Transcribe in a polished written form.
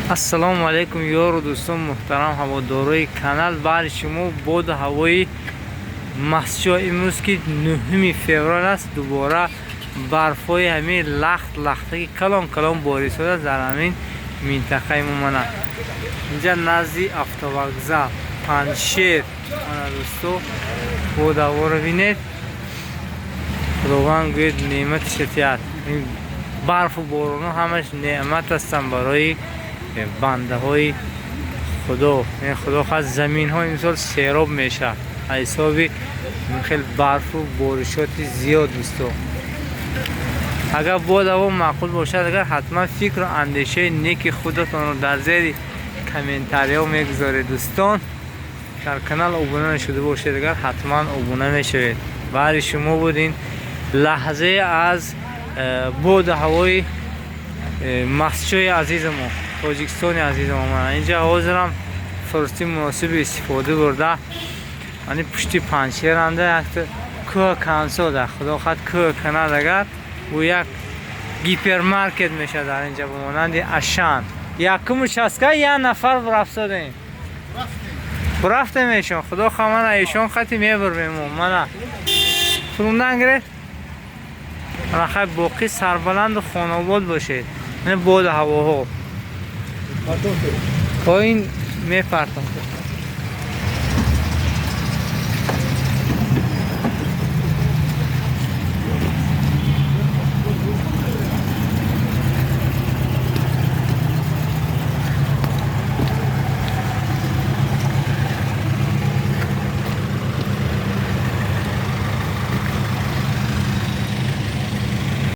Ассалому алайкум, ёру дӯстон, муҳтарам ҳаводорои канал. Баъди шумо боду ҳавои Мастчоҳ. Имрӯз, ки 9 феврал аст, дубора барфҳои ҳамин лахт лахтаки калон калон борисода дар ҳамин минтақаи мо. Мана, инҷа назди автовокзал Панҷшер. Мана, дӯсто, боду ҳаворо бинед. Худованд, гӯед, неъмати шатият. Барфу борону ҳамаш неъмат ҳастанд барои бандаҳои Худо. Худо хоҳад, заминҳо имсол сероб мешавад аз ҳисоби хел барфу боришоти зиёд. Дӯсто, агар боду ҳаво маъқул бошад, агар ҳатман фикру андешаи неки худатонро дар зери комментариҳо мегузоред. Дӯстон, дар канал обуна нашуда бошед, агар ҳатман обуна мешавед. Баъди шумо буд ин лаҳзае аз боду ҳавои Мастчои азизамо, Тоҷикистони азизамо. Мана, инҷа ҳозирам фурсати муносиби истифода бурда, ани пушти Панҷшеранда якта кӯҳ кансода. Худо хоҳад, кӯҳ канад, агар ӯ як гипермаркет мешавад дар инҷа, ба монанди Ашан. Якум участка як нафар рафтодем, рафтем эшон. Худо хоҳад, мана, эшон хати мебурмем. Мана, фурундан гирефт. Мана, хай, боқӣ сарбаланду хонобод бошед. Боду ҳавоҳо поин мепартом.